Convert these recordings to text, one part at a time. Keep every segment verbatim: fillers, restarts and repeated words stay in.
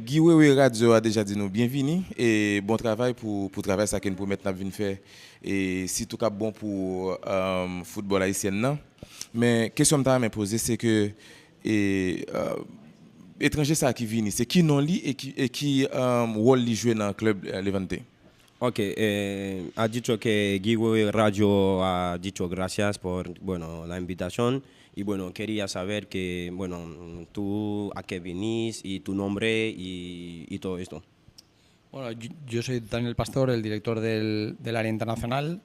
Guy Wewe Radio a deja di nou byenvini e bon travay pou, pou travay sa ke n pwomèt n ap vin fè e sitou k ap bon pou um, foutbòl ayisyen nan. Men kesyon m ta renmen poze se ke e, uh, etranje sa ki vini, se ki non li e ki, e ki um, wòl li jwe nan klèb uh, Levante? Ok, eh, ha dicho que Guy Wewe Radio ha dicho gracias por, bueno, la invitación. Y bueno, quería saber que, bueno, tú a qué vinís y tu nombre y, y todo esto. Bueno, yo, yo soy Daniel Pastor, el director del, del área internacional,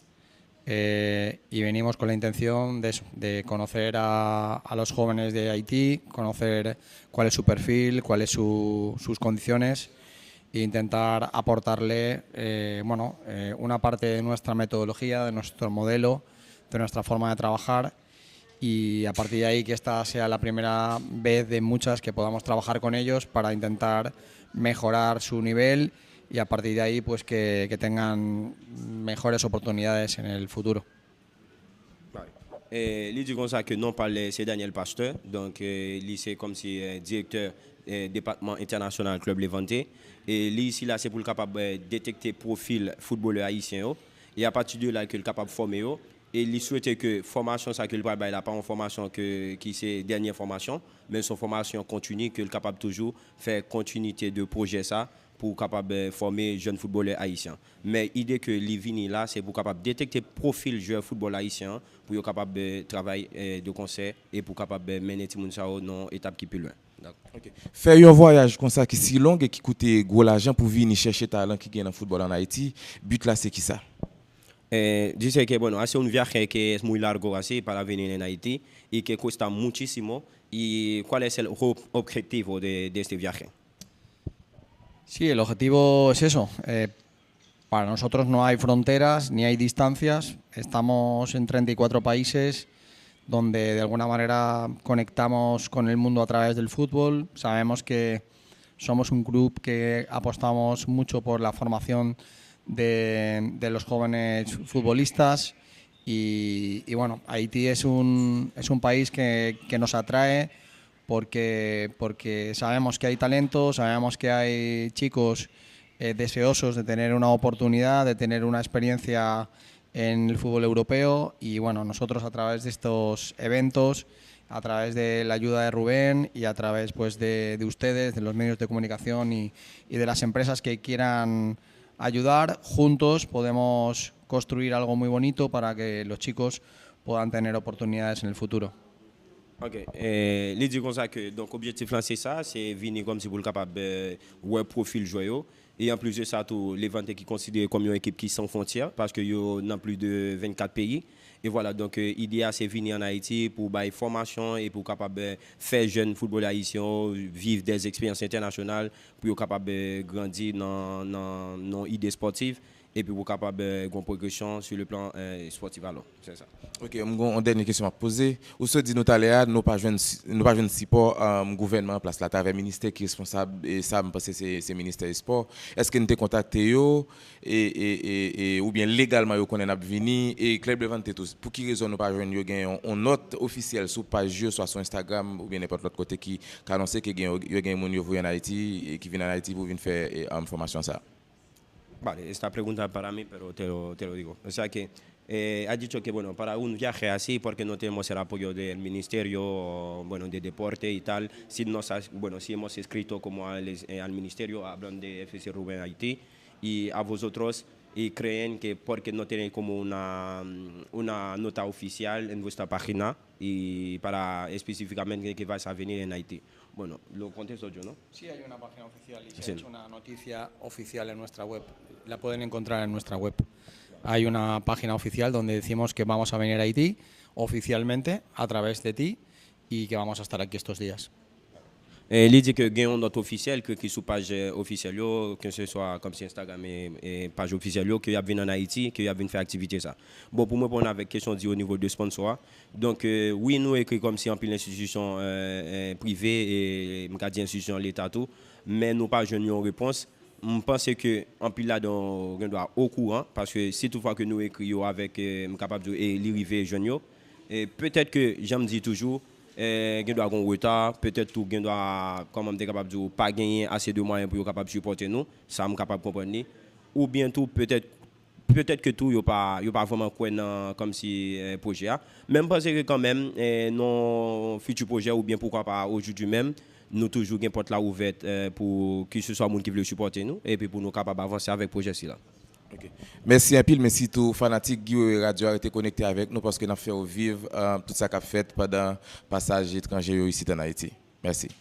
eh, y venimos con la intención de eso, de conocer a, a los jóvenes de Haití, conocer cuál es su perfil, cuáles su, sus condiciones e intentar aportarle, eh, bueno, eh, una parte de nuestra metodología, de nuestro modelo, de nuestra forma de trabajar y a partir de ahí que esta sea la primera vez de muchas que podamos trabajar con ellos para intentar mejorar su nivel y a partir de ahí pues que, que tengan mejores oportunidades en el futuro. Eh, li di konsa ke non pa l se Daniel Pasteur, donk eh, li se kòmsi eh, direktè eh, depatman entènasyonal klèb Levante. E li isi la se pou l kapab eh, detekte pwofil foutbolè ayisyen yo. E apati de la ke l kapab fòme yo. E li swete ke fòmasyon sa ke l pral bay la pa yon fòmasyon ke, ki se dènye fòmasyon, men se yon fòmasyon kontini ke l kapab toujou fè kontinite de pwojè sa pou kapab eh, fòme jèn foutbolè ayisyen. Men ide ke li vini la, se pou kapab detekte pwofil jwè foutbòl ayisyen an, pou yo kapab eh, travay eh, de konsè e pou kapab eh, mennen timoun sa yo nan yon etap ki pi lwen. Dakò. Ok. Fè yon vwayaj konsa ki si long e ki koute gwo lajan pou vini chèche talan ki gen nan foutbòl ann Ayiti, bi la se kisa? Eh, dice que, bueno, hace un viaje que es muy largo así para venir en Haití y que cuesta muchísimo. ¿Y cuál es el ob- objetivo de, de este viaje? Sí, el objetivo es eso. Eh, para nosotros no hay fronteras ni hay distancias. Estamos en treinta y cuatro países donde de alguna manera conectamos con el mundo a través del fútbol. Sabemos que somos un club que apostamos mucho por la formación de, de los jóvenes futbolistas y, y bueno, Haití es un, es un país que, que nos atrae porque, porque sabemos que hay talento, sabemos que hay chicos eh, deseosos de tener una oportunidad, de tener una experiencia en el fútbol europeo y bueno, nosotros a través de estos eventos, a través de la ayuda de Rubén y a través pues, de, de ustedes, de los medios de comunicación y, y de las empresas que quieran ayudar, juntos podemos construir algo muy bonito para que los chicos puedan tener oportunidades en el futuro. Ok, eh, li di konsa ke donk objektif lan se sa, se vini kòmsi pou l kapab eh, wè pwofil jwè yo. E anplis de sa tou, Levante ki konsidere kòm yon ekip ki san fwontyè, paske yo nan plis de vennkat peyi. E vwala, donk eh, ide a se vini ann Ayiti pou bay fòmasyon e pou kapab eh, fè jèn foutbolè ayisyen yo viv dè eksperyans entènasyonal, pou yo kapab eh, grandi nan, nan, nan ide spòtif. Epi pou kapab eh, gen yon pwogresyon sou le plan eh, spòtif alò. Se sa. Ok, m gen yon dènye kesyon m ap poze. Ou sot di nou talè a, nou pa jwenn, si- nou pa jwenn sipò um, gouvènman an plas la, atravè ministè ki responsab, e sa, m panse se, se ministè espò. Èske n te kontakte yo, e, e, e, e, oubyen legalman yo konnen n ap vini, e klèb Levante tou, pou ki rezon nou pa jwenn yo gen yon, yon nòt ofisyèl sou paj yo, swa sou Instagram, oubyen nenpòt lòt kote ki ka anonse ke gen, yo gen moun yo voye ann Ayiti, e ki vin ann Ayiti pou vin fè e, um, fòmasyon sa a? Vale, esta pregunta para mí, pero te lo, te lo digo. O sea que eh, ha dicho que, bueno, para un viaje así, porque no tenemos el apoyo del Ministerio, bueno, de Deporte y tal, si nos ha, bueno, si hemos escrito como al, eh, al Ministerio, hablan de F C Rubén Haití, y a vosotros, y creen que porque no tienen como una, una nota oficial en vuestra página, y para específicamente que vais a venir en Haití. Bueno, lo contesto yo, ¿no? Sí, hay una página oficial y se ha hecho una noticia oficial en nuestra web. La pueden encontrar en nuestra web. Hay una página oficial donde decimos que vamos a venir a Haití oficialmente a través de ti y que vamos a estar aquí estos días. Eh, li di ke gen yon nòt ofisyèl ki, ki sou paj eh, ofisyèl yo, ke se swa kòmsi Instagram e, e paj ofisyèl yo, ke y ap vin ann Ayiti, ke y ap vin fè aktivite sa. Bon, pou mwen reponn avèk kesyon di o nivo de sponsor a, donk eh, wi, nou ekri kòmsi anpil enstitisyon eh, eh, prive, e m ka di enstitisyon leta tou, men nou pa jwenn yon repons. M panse ke anpil ladan yo gen dwa okouran, paske si toutfwa ke nou ekri yo avèk, eh, m kapab di w, e li rive jwenn yo, e petèt ke, jan m di toujou, eh, gen dwa gen yon reta, petèt tou gen dwa, kòman m te kapab di w, pa genyen ase de mwayen pou yo kapab sipòte nou, sa m kapab konprann li. Oubyen tou, petèt, petèt ke tou, yo pa, yo pa vrèman kwè nan, kòmsi, eh, pwojè a. Men m panse ke kanmenm, eh, nan fiti pwojè oubyen poukwa pa ojodi menm, nou toujou gen pòt la ouvèt, eh, pou kiseswa moun ki vle sipòte nou, epi pou nou kapab avanse avèk pwojè sila. Ok. Mèsi anpil, men sitou fanatik Guy Wewe Radio a, rete konekte avèk nou paske n ap fè w viv, eh, tout sa k ap fèt pandan pasaj etranje yo isit ann Ayiti. Mèsi.